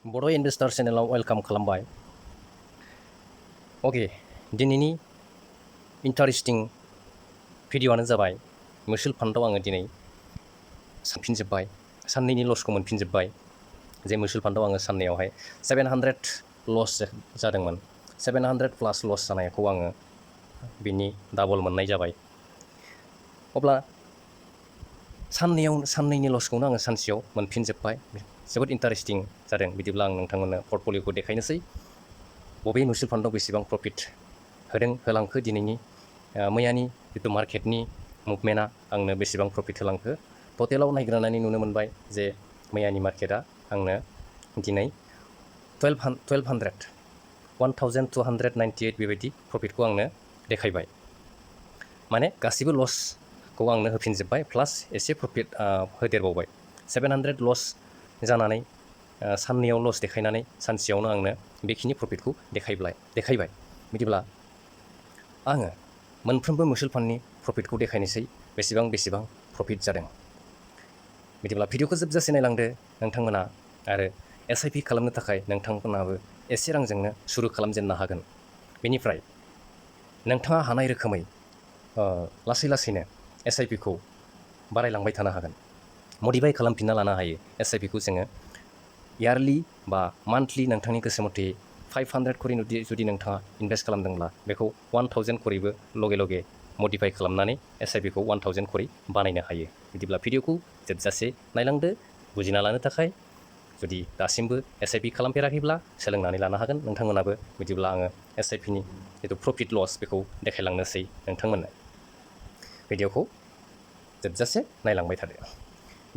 बड' investor चेनेलाव welcome खालामबाय। अके, दिनैनि इन्टारेस्टिं भिडिअ'आनो जाबाय मिउचुवेल फान्डआव आङो दिनै सानफिनजोब्बाय, साननैनि लसखौ मोनफिनजोब्बाय। जे मिउचुवेल फान्डआव आङो साननैयावहाय 700 लस जादोंमोन। 700 प्लास लस जानायखौ आङो बिनि डाबल मोननाय जाबाय। अब्ला साननैनि लसखौनो आङो सानसेयाव मोनफिनजोब्बाय। जोबोद इन्टारेस्टिं जादों। बिदिब्ला आं नोंथांमोननो पर्टफलिअ'खौ देखायनोसै। बबे मिउचुवेल फान्डआव बेसेबां प्रफिट होलांखो दिनैनि मैयानि जितु मार्केटनि मुभमेन्टआ आंनो बेसेबां प्रफिट होलांखो। टटेलाव नायग्रोनानै नुनो मोनबाय जे मैयानि मार्केटआ आंनो दिनै 1298 बेबायदि प्रफिटखौ आंनो देखायबाय। माने गासिबो लसखौ आंनो होफिनजोब्बाय, प्लास एसे प्रफिट होदेरबावबाय। 700 लस जानानै साननैयाव लस देखायनानै सानसेयावनो आंनो बेखिनि प्रफिटखौ देखायबाय। बिदिब्ला आङो मोनफ्रोमबो मिउचुवेल फान्डनि प्रफिटखौ देखायनोसै, बेसेबां प्रफिट जादों। बिदिब्ला भिडिअ'खौ जोबजासे नायलांदो नोंथांमोना, आरो SIP खालामनो थाखाय नोंथांमोनाबो एसे रांजोंनो सुरु खालामजेननो हागोन। बेनिफ्राय नोंथाङा हानाय रोखोमै लासै लासैनो SIP खौ बारायलांबाय थानो हागोन, मडिफाइ खालामफिनना लानो हायो। SIP खौ जोङो इयारलि बा मान्थलि नोंथांनि गोसो मथे 500 करि जुदि नोंथाङा इनभेस्ट खालामदोंब्ला बेखौ 1000 करिबो लगे मडिफाइ खालामनानै SIP खौ 1000 करि बानायनो हायो। बिदिब्ला भिडिअ'खौ जोबजासे नायलांदो बुजिना लानो थाखाय। जुदि दासिमबो SIP खालामफेराखैब्ला सोलोंनानै लानो हागोन नोंथांमोनाबो। बिदिब्ला आङो SIP नि जितु प्रफिट लस बेखौ देखायलांनोसै नोंथांमोननो। भिडिअ'खौ जोबजासे नायलांबाय थादो।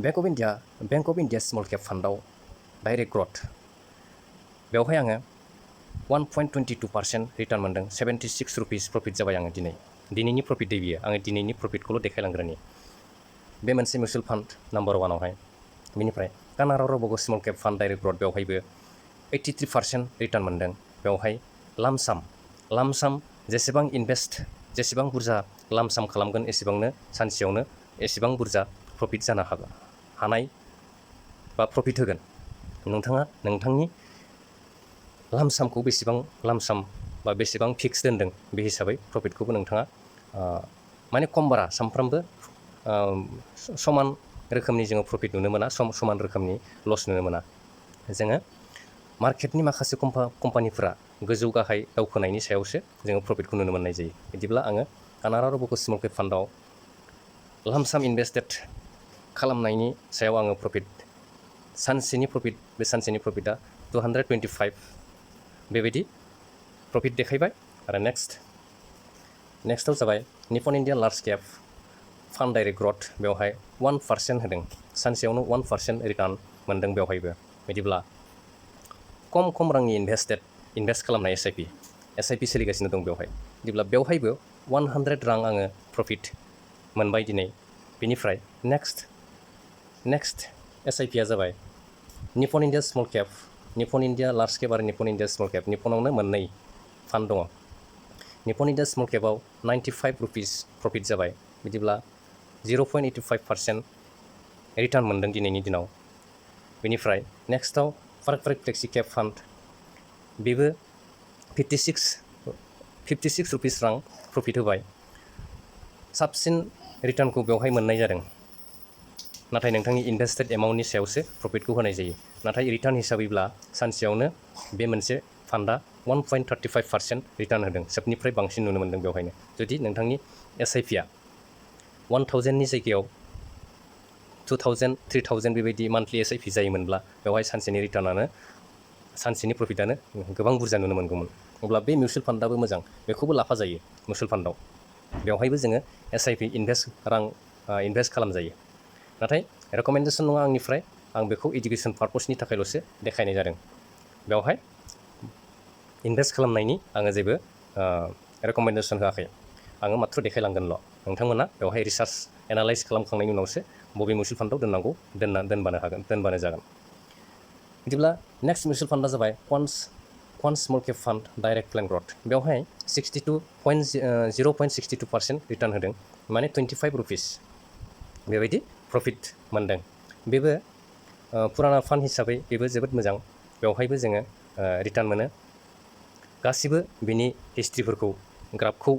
Bank of India small cap फान्डआव डाइरेक्ट ग्रथ, बेवहाय आङो 1.22% रिटार्न मोनदों। 76 रुपिस प्रफिट जाबाय आङो दिनैनि प्रफिट दै बियो। आङो दिनैनि प्रफिटखौल' देखायलांग्रोनि। बे मोनसे मिउचुवेल फान्ड नाम्बार 1आवहाय। बेनिफ्राय Canada Robeco small cap fund direct growth, बेवहायबो 83% रिटार्न मोनदों। बेवहाय लामसाम जेसेबां बुरजा लामसाम खालामगोन एसेबांनो सानसेयावनो एसेबां बुरजा प्रफिट जानो हानाय बा प्रफिट होगोन। नोंथाङा नोंथांनि लामसामखौ बेसेबां फिक्स दोनदों, बे हिसाबै प्रफिटखौबो नोंथाङा माने खम बारा सानफ्रामबो समान रोखोमनि जोङो प्रफिट नुनो मोना, समान रोखोमनि लस नुनो मोना। जोङो मार्केटनि माखासे कम्पानिफोरा गोजौ गाहाय दावखोनायनि सायावसो जोङो प्रफिटखौ नुनो मोननाय जायो। बिदिब्ला आङो कानाडा रब'ग स्मल केप फान्डआव लामसाम इनभेस्टेड खालामनायनि सायाव आङो बे सानसेनि प्रफिटआ 225 बेबायदि प्रफिट देखायबाय। आरो नेक्स्टआव जाबाय Nippon India large cap fund direct growth, बेवहाय 1% होदों। सानसेयावनो 1% रिटार्न मोनदों बेवहायबो। बिदिब्ला खम रांनि इनभेस्ट खालामनाय SIP सोलिगासिनो दं बेवहाय। बिदिब्ला बेवहायबो 100 रां आङो प्रफिट मोनबाय दिनै। बेनिफ्राय नेक्स्ट SIP जाबाय Nippon India small cap, Nippon India large cap आरो निपन इन्डिया स्मल केप। निपनावनो मोननै फान्ड दङ। निपन इन्डिया स्मल केपआव 95 रुपिस प्रफिट जाबाय। बिदिब्ला 0.85% रिटार्न मोनदों दिनैनि दिनाव। बेनिफ्राय नेक्स्टआव फार्क फ्लेक्सि केप फान्ड, बेबो 56 रुपिस रां प्रफिट होबाय। साबसिन रिटार्नखौ बेवहाय मोननाय जादों, नाथाय नोंथांनि इनभेस्टेड एमाउन्टनि सायावसो प्रफिटखौ होनाय जायो। नाथाय रिटार्न हिसाबैब्ला सानसेयावनो बे मोनसे फान्डआ 1.35% रिटार्न होदों। सबनिफ्राय बांसिन नुनो मोनदों बेवहायनो। जुदि नोंथांनि SIP-आ 1000नि जायगायाव 2000, 3000 बेबायदि मान्थलि SIP जायोमोनब्ला बेवहाय सानसेनि प्रफिटआनो गोबां बुरजा नुनो मोनगौमोन। अब्ला बे मिउचुवेल फान्डआबो मोजां, बेखौबो लाफाजायो मिउचुवेल फान्डआव। बेवहायबो जोङो SIP इनभेस्ट खालामजायो। नाथाय रेकमेन्डेसन नङा आंनिफ्राय, आं बेखौ इडुकेसन पार्पसनि थाखायल'सो देखायनाय जादों। बेवहाय इनभेस्ट खालामनायनि आङो जेबो रेकमेन्डेसन होआखै, आङो माथ्र देखायलांगोनल'। नोंथांमोना बेवहाय रिसार्च एनालाइज खालामखांनायनि उनावसो बबे मिउचुवेल फान्डआव दोननांगौ दोनबानो जागोन। बिदिब्ला नेक्स्ट मिउचुवेल फान्डआ जाबाय Quant small cap fund direct plan growth. बेवहाय 0.62% रिटार्न होदों, माने 25 रुपिस बेबायदि प्रफिट मोनदों। बेबो फुराना फान्ड हिसाबै बेबो जोबोद मोजां। बेवहायबो जोङो रिटार्न मोनो। गासिबो बिनि हिस्ट्रिफोरखौ ग्राफखौ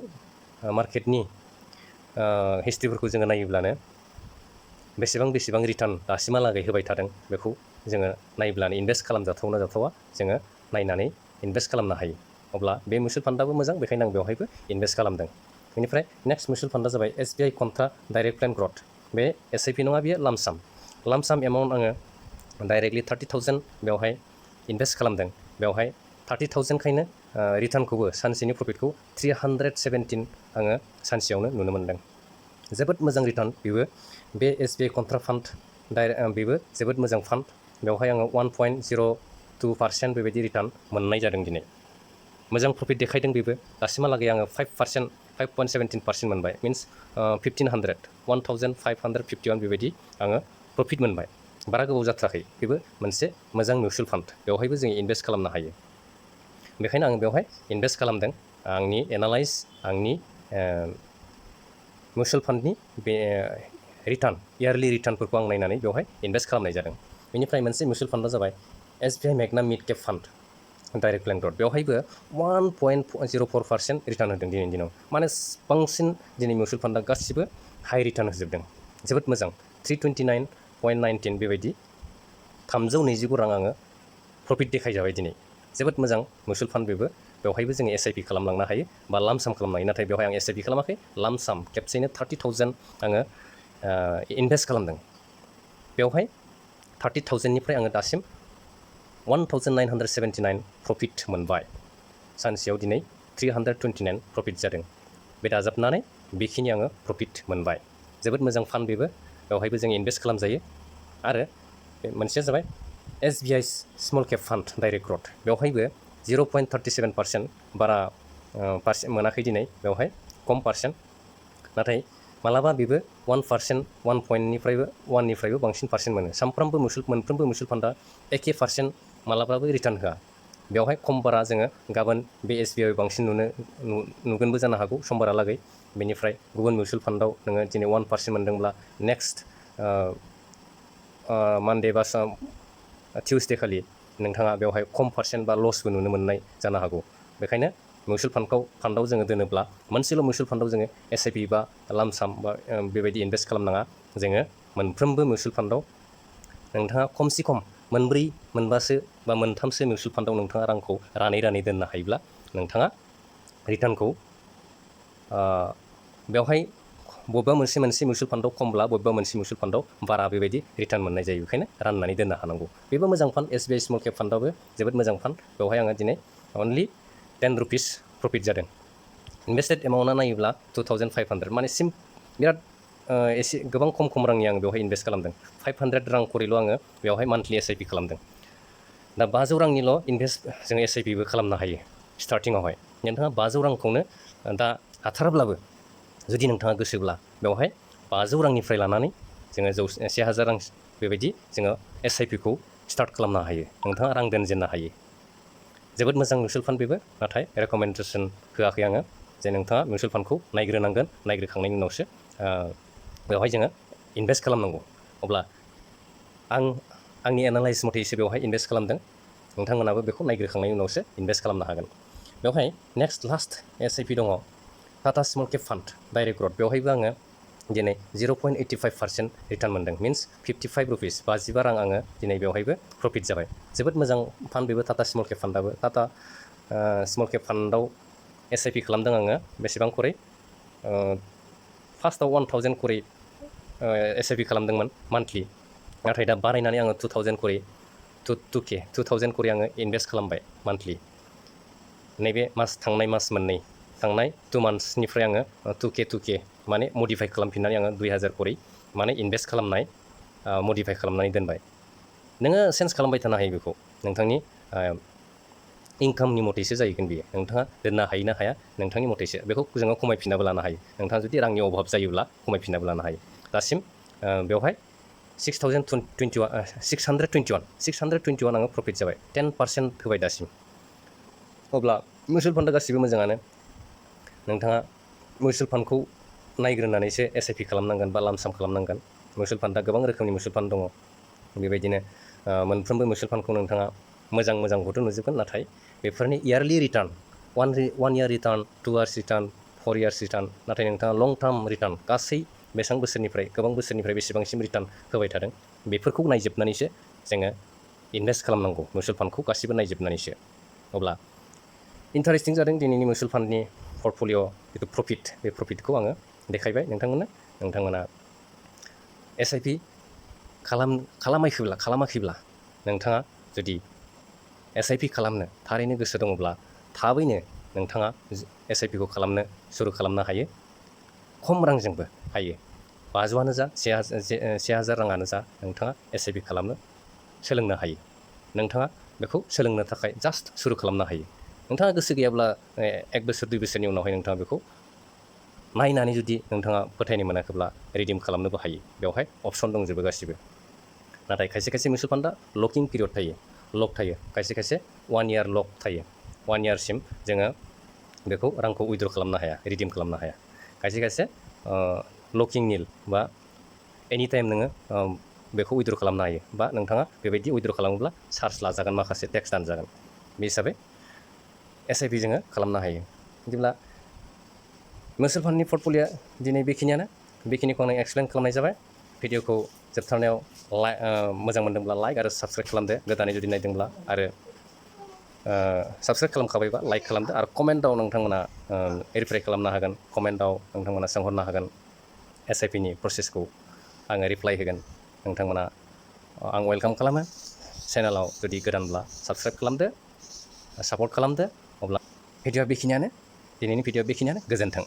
मार्केटनि हिस्ट्रिफोरखौ जोङो नायोब्लानो बेसेबां रिटार्न दासिमहालागै होबाय थादों बेखौ जोङो नायब्लानो इनभेस्ट खालामजाथावना जाथावा जोङो नायनानै इनभेस्ट खालामनो हायो। अब्ला बे मिउचुवेल फान्डआबो मोजां, बेखायनो आं बेवहायबो इनभेस्ट खालामदों। बेनिफ्राय नेक्स्ट मिउचुवेल फान्डआ जाबाय SBI contra direct plan growth. बे SIP नङा, बियो लामसाम एमाउन्ट आङो डाइरेक्टलि 30,000 बेवहाय इनभेस्ट खालामदों। बेवहाय 30,000खायनो रिटार्नखौबो सानसेनि प्रफिटखौ 317 आङो सानसेयावनो नुनो मोन्दों। जोबोद मोजां रिटार्न बेबो। बे SBI कन्ट्रा फान्ड बेबो जोबोद मोजां फान्ड। बेवहाय आङो 1.02% बेबायदि रिटार्न मोननाय जादों दिनै। मोजां प्रफिट देखायदों बेबो। दासिमहालागै आङो 5.17% मोनबाय, मिन्स 1551 बेबायदि आङो प्रफिट मोनबाय। बारा गोबाव जाथाराखै। बेबो मोनसे मोजां मिउचुवेल फान्ड, बेवहायबो जोङो इनभेस्ट खालामनो हायो। बेखायनो आं बेवहाय इनभेस्ट खालामदों। आंनि एनालाइज, आंनि मिउचुवेल फान्डनि बे रिटार्न, इयारलि रिटार्नफोरखौ आं नायनानै बेवहाय इनभेस्ट खालामनाय जादों। बेनिफ्राय मोनसे मिउचुवेल फान्डआ जाबाय SBI Magnum mid cap fund direct plan growth. बेवहायबो 1.04% रिटार्न होदों दिनैनि दिनाव। माने बांसिन दिनै मिउचुवेल फान्डआ गासिबो हाई रिटार्न होजोबदों। जोबोद मोजां। 329.19 बेबायदि 329 रां आङो प्रफिट देखायजाबाय दिनै। जोबोद मोजां मिउचुवेल फान्ड बेबो। बेवहायबो जोङो SIP खालामलांनो हायो बा लामसाम खालामनो हायो। नाथाय बेवहाय आं SIP खालामाखै, लामसाम खेबसेयैनो 30,000 आङो इनभेस्ट खालामदों। बेवहाय 30,000निफ्राय आङो दासिम 1,979 प्रफिट मोनबाय। सानसेयाव दिनै 329 प्रफिट जादों। बे दाजाबनानै बेखिनि आङो प्रफिट मोनबाय। जोबोद मोजां फान्ड बेबो। बेवहायबो जों इनभेस्ट खालामजायो। आरो बे मोनसेया जाबाय SBI small cap fund direct growth. बेवहायबो 0.37% बारा पार्सेन्ट मोनाखै दिनै, बेवहाय खम पार्सेन्ट। नाथाय मालाबा बेबो 1%, 1निफ्रायबो बांसिन पार्सेन्ट मोनो। मोनफ्रोमबो मिउचुवेल फान्डआ एखे पार्सेन्ट मालाबाबो रिटार्न होआ। बेवहाय खम बारा जोङो गाबोन बे SBI बांसिन नुगोनबो जानो हागौ समबारालागै। बेनिफ्राय गुबुन मिउचुवेल फान्डआव नोङो दिनै 1% मोनदोंब्ला नेक्स्ट मानडे बा टिउसडे खालि नोंथाङा बेवहाय खम पार्सेन्ट बा लसबो नुनो मोननाय जानो हागौ। बेखायनो मिउचुवेल फान्डआव जोङो दोनोब्ला मोनसेल' मिउचुवेल फान्डआव जोङो SIP बा लामसाम बा बेबायदि इनभेस्ट खालामनाङा। जोङो मोनफ्रोमबो मिउचुवेल फान्डआव नोंथाङा खमसे खम 4, 5 बा 3 मिउचुवेल फान्डआव नोंथाङा रांखौ रानै दोननो हायोब्ला नोंथाङा रिटार्नखौ बेवहाय बबेबा मोनसे मिउचुवेल फान्डआव खमब्ला बबेबा मोनसे मिउचुवेल फान्डआव बारा बेबायदि रिटार्न मोननाय जायो। बेखायनो राननानै दोननो हानांगौ। बेबो मोजां फान्ड। SBI स्मल केप फान्डआबो जोबोद मोजां फान्ड। बेवहाय आङो दिनै अनलि 10 रुपिस प्रफिट जादों। इनभेस्टेड एमाउन्टआ नायोब्ला 2,500, माने बिराद एसे गोबां खम रांनि आङो बेवहाय इनभेस्ट खालामदों। 500 रां खरिल' आङो बेवहाय मान्थलि SIP खालामदों। दा 500 रांनिल' इनभेस्ट जोङो SIPबो खालामनो हायो स्टार्टिङावहाय। नोंथाङा 500 रांखौनो दा हाथाराब्लाबो जुदि नोंथाङा गोसोब्ला बेवहाय 500 रांनिफ्राय लानानै जोङो 1,000 रां बेबायदि जोङो SIPखौ स्टार्ट खालामनो हायो। नोंथाङा रां दोनजेननो हायो। जोबोद मोजां मिउचुवेल फान्ड बेबो। नाथाय रेकमेन्डेसन होआखै आङो जे नोंथाङा मिउचुवेल फान्डखौ नायग्रोनांगोन, नायग्रोखांनायनि उनावसो बेवहाय जोङो इनभेस्ट खालामनांगौ। अब्ला आंनि एनालाइज मथेसो बेवहाय इनभेस्ट खालामदों। नोंथांमोनाबो बेखौ नायग्रोखांनायनि उनावसो इनभेस्ट खालामनो हागोन। बेवहाय नेक्स्ट लास्ट SIP दङ Tata small cap fund direct growth. बेवहायबो आङो दिनै 0.85% रिटार्न मोनदों, मिन्स 55 रुपिस, 55 रां आङो दिनै बेवहायबो प्रफिट जाबाय। जोबोद मोजां फान्ड बेबो टाटा स्मल केप फान्डआबो। टाटा स्मल केप फान्डआव SIP खालामदों आङो बेसेबां खरै, फार्स्टआव 1,000 खरै SIP खालामदोंमोन मान्थलि। नाथाय दा बारायनानै आङो 2,000 खरै 2,000 खरै आङो इनभेस्ट खालामबाय मान्थलि। नैबे थांनाय मास मोननै, थांनाय 2 मान्थ्सनिफ्राय आङो 2K माने मडिफाइ खालामफिननानै आङो 2,000 खरै माने इनभेस्ट खालामनाय मडिफाइ खालामनानै दोनबाय। नोङो चेन्ज खालामबाय थानो हायो बेखौ। नोंथांनि इनकामनि मथेसो जाहैगोन बियो। नोंथाङा दोननो हायो ना हाया नोंथांनि मथेसो। बेखौ जोङो खमायफिननाबो लानो हायो। नोंथाङा जुदि रांनि अभाब जायोब्ला खमायफिननाबो लानो हायो। दासिम बेवहाय 621 आङो प्रफिट जाबाय। 10% होबाय दासिम। अब्ला मिउचुवेल फान्डआ गासिबो मोजाङानो। नोंथाङा मिउचुवेल फान्डखौ नायग्रोनानैसो SIP खालामनांगोन बा लामसाम खालामनांगोन। मिउचुवेल फान्डआ गोबां रोखोमनि मिउचुवेल फान्ड दङ। बेबायदिनो मोनफ्रोमबो मिउचुवेल फान्डखौ नोंथाङा मोजां मोजांखौथ' नुजोबगोन, नाथाय बेफोरनि yearly return 1 year return, 2 years return, 4 years return, नाथाय नोंथाङा लं टार्म रिटार्न गासै बेसेबां बोसोरनिफ्राय गोबां बोसोरनिफ्राय बेसेबांसिम रिटार्न होबाय थादों बेफोरखौ नायजोबनानैसो जोङो इनभेस्ट खालामनांगौ मिउचुवेल फान्डखौ गासिबो नायजोबनानैसो। अब्ला इन्टारेस्टिं जादों दिनैनि मिउचुवेल फान्डनि पर्टफलिअ जिथु प्रफिट, बे प्रफिटखौ आङो देखायबाय नोंथांमोननो। नोंथांमोना SIP खालामाखैब्ला नोंथाङा जुदि SIP खालामनो थारैनो गोसो दङब्ला थाबैनो नोंथाङा SIP खौ खालामनो सुरु खालामनो हायो। खम रांजोंबो हायो, 500आनो जा 1000 राङानो जा नोंथाङा SIP खालामनो सोलोंनो हायो। नोंथाङा बेखौ सोलोंनो थाखाय जास्ट सुरु खालामनो हायो। नोंथाङा गोसो गैयाब्ला 1 बोसोर 2 बोसोरनि उनावहाय नोंथाङा बेखौ नायनानै जुदि नोंथाङा फोथायनो मोनाखैब्ला रिडिम खालामनोबो हायो। बेवहाय अपसन दंजोबो गासिबो। नाथाय खायसे खायसे मिउचुवेल फान्डआ लकिं पिरियड थायो, लक थायो, खायसे खायसे 1 year लक थायो। 1 yearसिम जोङो बेखौ रांखौ उइद्र' खालामनो हाया, रिडिम खालामनो हाया। खायसे खायसे लकिं निल बा एनि टाइम नोङो बेखौ उइद्र' खालामनो हायो, बा नोंथाङा बेबायदि उइद्र' खालामोब्ला चार्ज लाजागोन, माखासे टेक्स दानजागोन। बे हिसाबै SIP जोङो खालामनो हायो। बिदिब्ला मिउचुवेल फान्डनि पर्टफलिअ दिनै बेखिनिखौ आं एक्सप्लेन खालामनाय जाबाय। भिडिअखौ जोबथारनायाव मोजां मोनदोंब्ला लाइक आरो साबस्क्राइब खालामदो, गोदानै जुदि नायदोंब्ला, आरो साबस्क्राइब खालामखाबायबा लाइक खालामदो, आरो कमेन्टआव नोंथांमोना रिप्लाइ खालामनो हागोन, कमेन्टआव नोंथांमोना सोंहरनो हागोन। SIPनि प्रसेसखौ आङो रिप्लाइ होगोन। नोंथांमोना आं वेलकाम खालामो। चेनेलाव जुदि गोदानब्ला साबस्क्राइब खालामदो, सापर्ट खालामदो। अब्ला दिनैनि भिडिअआ बेखिनियानो। गोजोन्थों।